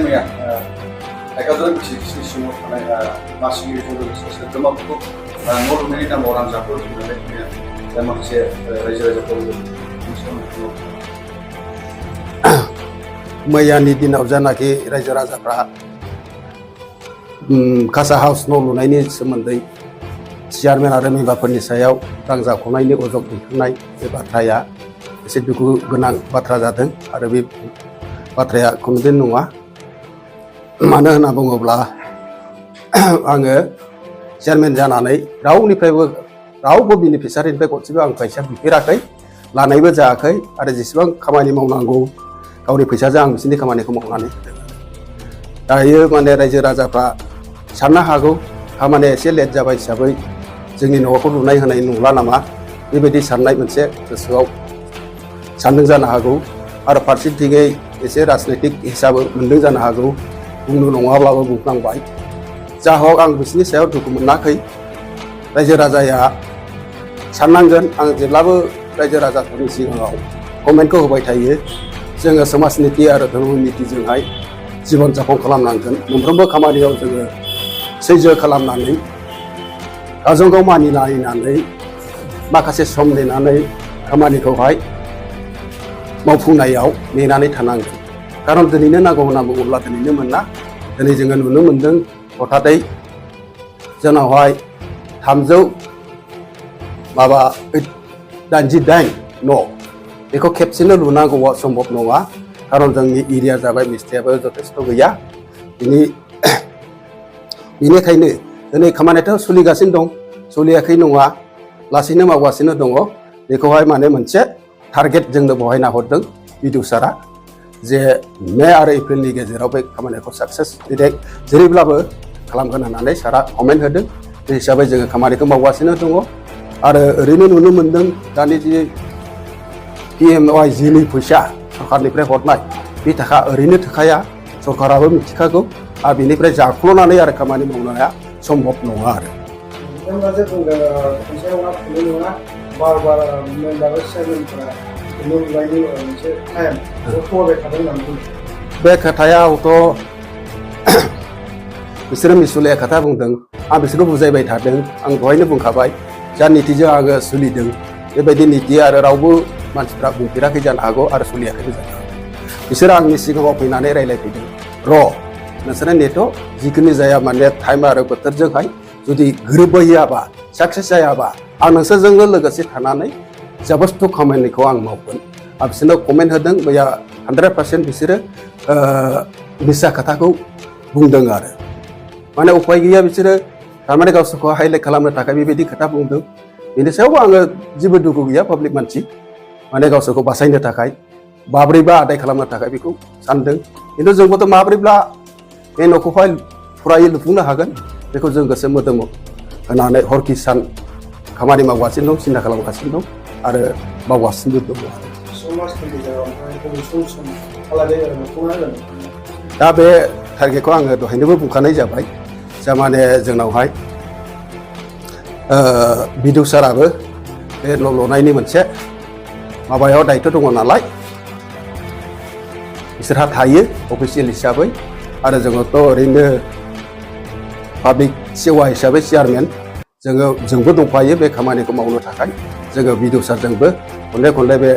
मैया एकादश बिसिनि सिङाव थानाय मासिगिरिजों लोगोसे सोद्रोमाफोरखौ न' लुनायनि नामाव रां जाख्ल'जोबनानै मैया माखासे रायजो राजाफोर मैयानि दिनाव जानाखि रायजो राजाफ्रा कासा हाउस न' लुनायनि सोमोन्दै चेयारमेन आरो मेम्बारफोरनि सायाव रां जाख्ल'नायनि अजद दैखांनाय बे बाथ्राया एसे दुखु गोनां बाथ्रा जादों आरो बे बाथ्राया खुनुदिन नङा। मानो होनना बुङोब्ला आङो चेयारमेन जानानै रावबो बेनिफिसारिनिफ्राय गरसेबो आं फैसा बिफेराखै, लानायबो जायाखै आरो जेसेबां खामानि मावनांगौ गावनि फैसाजों आं बिसोरनि खामानिखौ मावनानै होदों। दायो माने रायजो राजाफ्रा साननो हागौ खामानिया एसे लेट जाबाय हिसाबै जोंनि न'खौ लुनाय होनाय नंला नामा, बेबायदि साननाय मोनसे गोसोआव सानदों जानो हागौ आरो फारसेथिङै एसे राजनैतिक हिसाबै मोनदों जानो हागौ। बुंनो नङाब्लाबो बुंनांबाय। जा हक आं बिसोरनि सायाव दुखु मोनाखै। रायजो राजाया साननांगोन, आं जेब्लाबो रायजो राजाफोरनि सिगाङाव कमेन्टखौ होबाय थायो, जोङो समाज निति आरो धर्म नितिजोंहाय जीवन जापन खालामनांगोन। मोनफ्रोमबो खामानियाव जोङो सैज्य खालामनानै गावजों गाव मानिलायनानै माखासे सम नेनानै खामानिखौहाय मावफुंनायाव नेनानै थानांगोन। खारन दिनैनो नांगौ होनना बुङोब्ला दिनैनो मोना। दिनै जोङो नुनो मोन्दों हथादै जोंनावहाय 388 न' बेखौ खेबसेनो लुनांगौआ सम्भब नङा। खारन जोंनि एरिया जाबाय मिस्थ्रियाबो जथेस्थ गैया। बेनिखायनो दिनै खामानियाथ' सोलिगासिनो दं, सोलियाखै नङा, लासैनो मावगासिनो दङ। बेखौहाय माने मोनसे टारगेट जोंनो बहायना हरदों बिडु सारा, जे मे आरो एप्रिलनि गेजेराव बे खामानिखौ साक्सेस जेरैब्लाबो खालामगोन होननानै सारा कमेन्ट होदों। बे हिसाबै जोङो खामानिखौ मावगासिनो दङ आरो ओरैनो नुनो मोन्दों दानि जि PMYGनि फैसा सरकारनिफ्राय हरनाय बे थाखा ओरैनो थाखाया, सरकाराबो मिथिखागौ आरो बेनिफ्राय जाख्ल'नानै आरो खामानि मावनाया सम्भब नङा आरो। बे खोथायावथ' बिसोरो मिसुलाया खोथा बुंदों, आं बिसोरखौ बुजायबाय थादों। आं दहायनो बुंखाबाय जा नितिजों आङो सोलिदों बेबायदि निति आरो रावबो मानसिफ्रा बुंफेराखै जानो हागौ आरो सोलियाखैबो जानो हागौ। बिसोरो आंनि सिगाङाव फैनानै रायज्लायफैदों, नोंसोरो नेथ' जिखुनु जाया माने टाइम आरो बोथोरजोंहाय जुदि गोरोबहैयाबा, साक्सेस जायाबा आं नोंसोरजोंनो लोगोसे थानानै जाबस्थ' खामानिखौ आं मावगोन। आं बिसोरनो कमेन्ट होदों। मैया 100% बिसोरो मिसा खोथाखौ बुंदों आरो माने उपाय गैया। बिसोरो थारमाने गावसोरखौ हाइलाइट खालामनो थाखाय बेबायदि खोथा बुंदों। बेनि सायावबो आङो जेबो दुखु गैया। पाब्लिक मानसि माने गावसोरखौ बासायनो थाखाय माब्रैबा आदाय खालामनो थाखाय बेखौ सानदों। खिन्थु जोंबोथ' माब्रैब्ला बे न'खौहाय फुरायै लुफुंनो हागोन बेखौ जों गोसो मोदोम होनानै हरखि सान खामानि मावगासिनो दं, सिन्था खालामगासिनो दं आरो मावगासिनो दङ। दा बे टारगेटखौ आङो दहायनोबो बुंखानाय जाबाय। जा माने जोंनावहाय बिडु साराबो बे न' लुनायनि मोनसे माबायाव दायथ' दङ नालाय बिसोरहा थायो अफिसियेल हिसाबै, आरो जोङोथ' ओरैनो पाब्लिक सेवा हिसाबै चेयारमेन जोंबो दंफायो बे खामानिखौ मावनो थाखाय। जोङो बिडु सारजोंबो खनले बे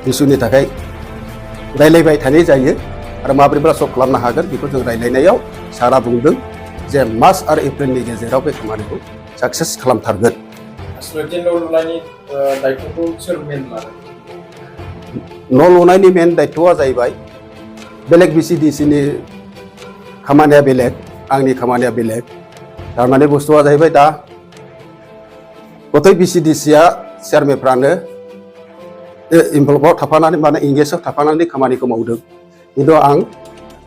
इस्युनि थाखाय रायलायबाय थानाय जायो आरो माब्रैबा सल्भ खालामनो हागोन बेखौ जों रायलायनायाव सारा बुंदों जे मार्च आरो एप्रिलनि गेजेराव बे खामानिखौ साक्सेस खालामथारगोन। न' लुनायनि मेन दायथ'आ जाहैबाय बेलेग BCDCनि खामानिया बेलेग, आंनि खामानिया बेलेग। थारमाने बुस्थुआ जाहैबाय दा गथाय BCDCआ चेयारमेनफ्रानो इनभल्भआव थाफानानै माने इंगेजआव थाफानानै खामानिखौ मावदों। खिन्थु आं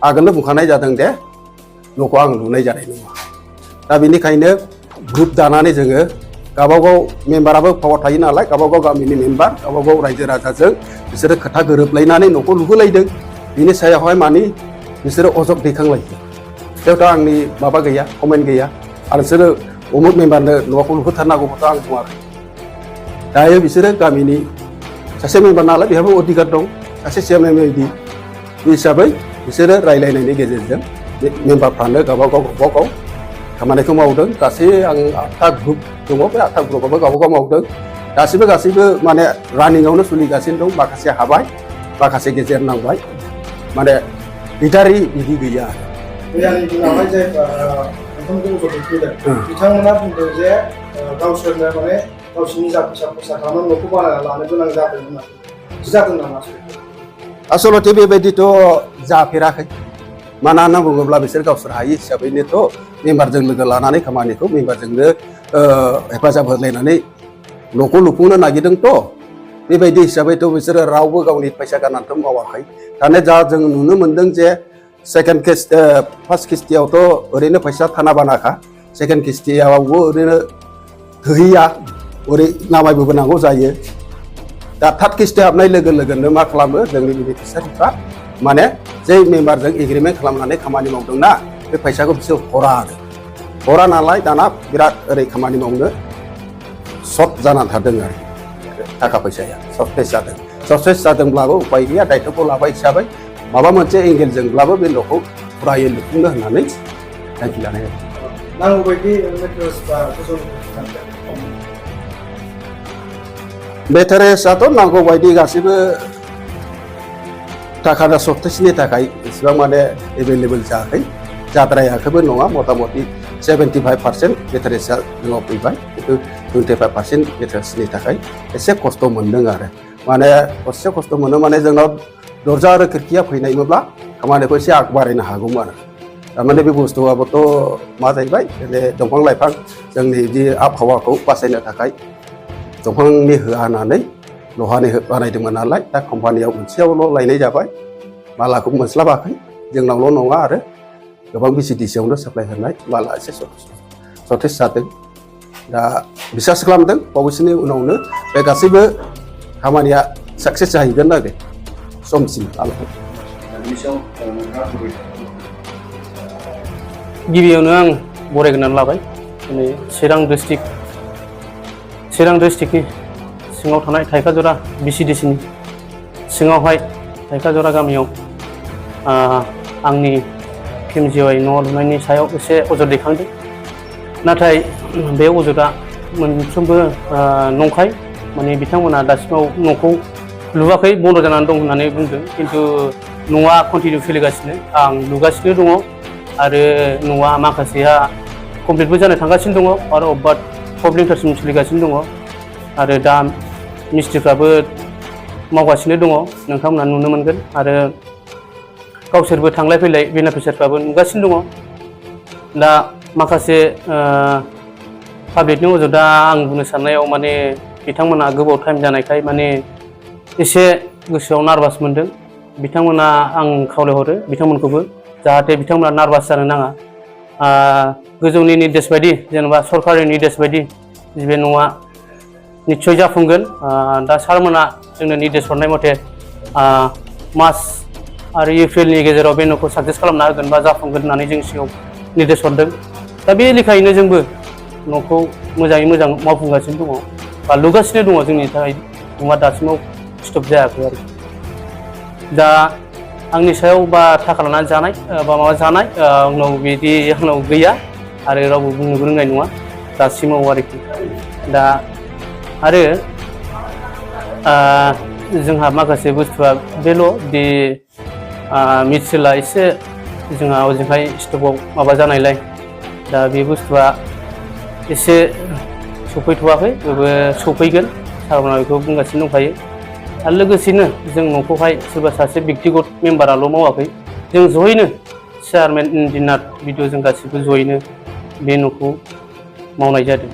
आगोलनो बुंखानाय जादों दे न'खौ आं लुनाय जानाय नङा। दा बेनिखायनो ग्रुप दानानै जोङो गावबागाव मेम्बाराबो पावार थायो नालाय, गावबागाव गामिनि मेम्बार गावबागाव रायजो राजाजों बिसोरो खोथा गोरोबलायनानै न'खौ लुहोलायदों। बिनि सायावहाय मानि बिसोरो अजद दैखांलायदों। बेयावथ' आंनि माबा गैया, कमेन्ट गैया। आरो बिसोरो उमुक मेम्बारनो न'खौ लुहोथारनांगौबोथ' आं बुङाखै। दायो बिसोरो गामिनि सासे मेम्बार नालाय बेहाबो अधिकार दं, सासे चेयारमेन बायदि। बे हिसाबै बिसोरो रायलायनायनि गेजेरजों मेम्बारफ्रानो गावबागाव खामानिखौ मावदों। गासै आं 8था ग्रुप दङ, बे 8था ग्रुपआबो गावबागाव मावदों। गासैबो माने रानिंआवनो सोलिगासिनो दं। माखासे हाबाय, माखासे गेजेर नांबाय, माने गैथारि बिदि गैया। मैयानि दिनावहाय जे ओंखामखौ दैखांदों बिथांमोना बुंदों जे गावसोरनो माने गावसोरनि जा फैसा खरसा खालामनानै न'खौ बानायना लानो गोनां जादों होननानै जादों नामा? आसलथे बेबायदिथ' जाफेराखै। मानो होनना बुङोब्ला बिसोर गावसोर हायै हिसाबैनोथ' मेम्बारजों लोगो लानानै खामानिखौ मेम्बारजोंनो हेफाजाब होलायनानै न'खौ लुफुंनो नागिरदोंथ'। बेबायदि हिसाबैथ' बिसोरो रावबो गावनि फैसा गारनानैथ' मावाखै। दाने जा जों नुनो मोन्दों जे फार्स्ट किस्तियावथ' ओरैनो फैसा थाना बानाखा, सेकेन्ड किस्तियावबो ओरैनो थोहैया, ओरै नामायबोनांगौ जायो। दा थार्ड किस्ति हाबनाय लोगो लोगोनो मा खालामो जोंनि बेनिफिसियारिफ्रा, माने जे मेम्बारजों एग्रिमेन्ट खालामनानै खामानि मावदोंना बे फैसाखौ बिसोर हरा नालाय दाना बिराद ओरै खामानि मावनो सर्ट जानानै थादों आरो थाखा फैसाया सर्टेज जादोंब्लाबो उपाय गैया, दायथ'खौ लाबाय हिसाबै माबा मोनसे एंगेलजोंब्लाबो बे न'खौ फुरायै लुफुंनो होननानै थांखि लानाय जादों। नांगौ बायदि मेटेरियेल्सआथ' नांगौ बायदि गासैबो थाखा सर्टेजनि थाखाय एसेबां माने एभेलेबल जायाखै, जाद्रायाखैबो नङा। मथा मथि 75% मेटेरियेल्सआ जोंनाव फैबाय, खिन्थु 25% मेटेरियेल्सनि थाखाय एसे खस्थ' मोनदों आरो। माने एसे खस्थ' मोनो माने जोंनाव दरजा आरो खिरखिया फैनायमोनब्ला खामानिखौ एसे आग बारायनो हागौमोन आरो। थारमाने बे बुस्थुआबोथ' मा जाहैबाय, दंफां लाइफां जोंनि जि आबहावाखौ बासायनो थाखाय दंफांनि होनानै लहानि बानायदोंमोन नालाय, दा कम्पानियाव मोनसेयावल' लायनाय जाबाय, मालाखौ मोनस्लाबाखै। जोंनावल' नङा आरो गोबां BCDCआवनो साप्लाय होनाय माला एसे सर्टेज जादों। दा बिसास खालामदों बावैसोनि उनावनो बे गासैबो खामानिया साक्सेस जाहैगोन आरो समसिम। गिबियावनो आं बरायग्रोनानै लाबाय दिनै चिरां डिस्ट्रिक्टनि सिङाव थानाय थाइखाजरा BCDCनि सिङावहाय थाइखाजरा गामियाव आंनि PMGY न' लुनायनि सायाव एसे अजद दैखांदों। नाथाय बे अजदआ मोनफ्रोमबो नंखाय। माने बिथांमोना दासिमाव न'खौ लुवाखै, बन्द' जानानै दं होननानै बुंदों। खिन्थु न'आ कन्टिनिउ सोलिगासिनो, आं लुगासिनो दङ आरो न'आ माखासेया कमप्लिटबो जानो थांगासिनो दङ आरो अबेबा प्रब्लेमफोरसिम सोलिगासिनो दङ। आरो दा मिस्ट्रिफ्राबो मावगासिनो दङ, नोंथांमोना नुनो मोनगोन। आरो गावसोरबो थांलाय फैलाय बेनिफिसियारिफ्राबो नुगासिनो दङ। दा माखासे पाब्लिकनि अजदआ आं बुंनो साननायाव माने बिथांमोना गोबाव टाइम जानायखाय माने एसे गोसोआव नार्भास मोनदों। बिथांमोना आं खावलायहरो बिथांमोनखौबो जाहाथे बिथांमोना नार्भास जानो नाङा। गोजौनि निर्देश बायदि, जेनेबा सरकारनि निर्देश बायदि बे न'आ निस्सय जाफुंगोन। दा सारमोना जोंनो निर्देश हरनाय मथे मार्च आरो एप्रिलनि गेजेराव बे न'खौ साक्सेस खालामना होगोन बा जाफुंगोन होननानै जों सिगाङाव निर्देश हरदों। दा बे लेखायैनो जोंबो न'खौ मोजाङै मोजां मावफुंगासिनो दङ बा लुगासिनो दङ। जोंनि थाखाय न'आ दासिमाव स्टप जायाखै आरो। दा आंनि सायाव बा थाखा लानानै जानाय बा माबा जानाय आंनाव बिदि आंनाव गैया आरो रावबो बुंनोबो रोंनाय नङा दासिमाव आरोखि। दा आरो जोंहा माखासे बुस्थुआ बेल' दि मिथिला एसे जोंहा ओजोंहाय स्टपआव माबा जानायलाय दा बे बुस्थुआ एसे सफैथ'वाखै, बेबो सफैगोन। सारमोना बेखौ बुंगासिनो दंखायो। आरो लोगोसेनो जों न'खौहाय सोरबा सासे बेक्तिगत मेम्बाराल' मावाखै, जों जयैनो चेयारमेन, इन्जिनियार, बिडिअ जों गासिबो जयैनो बे न'खौ मावनाय जादों।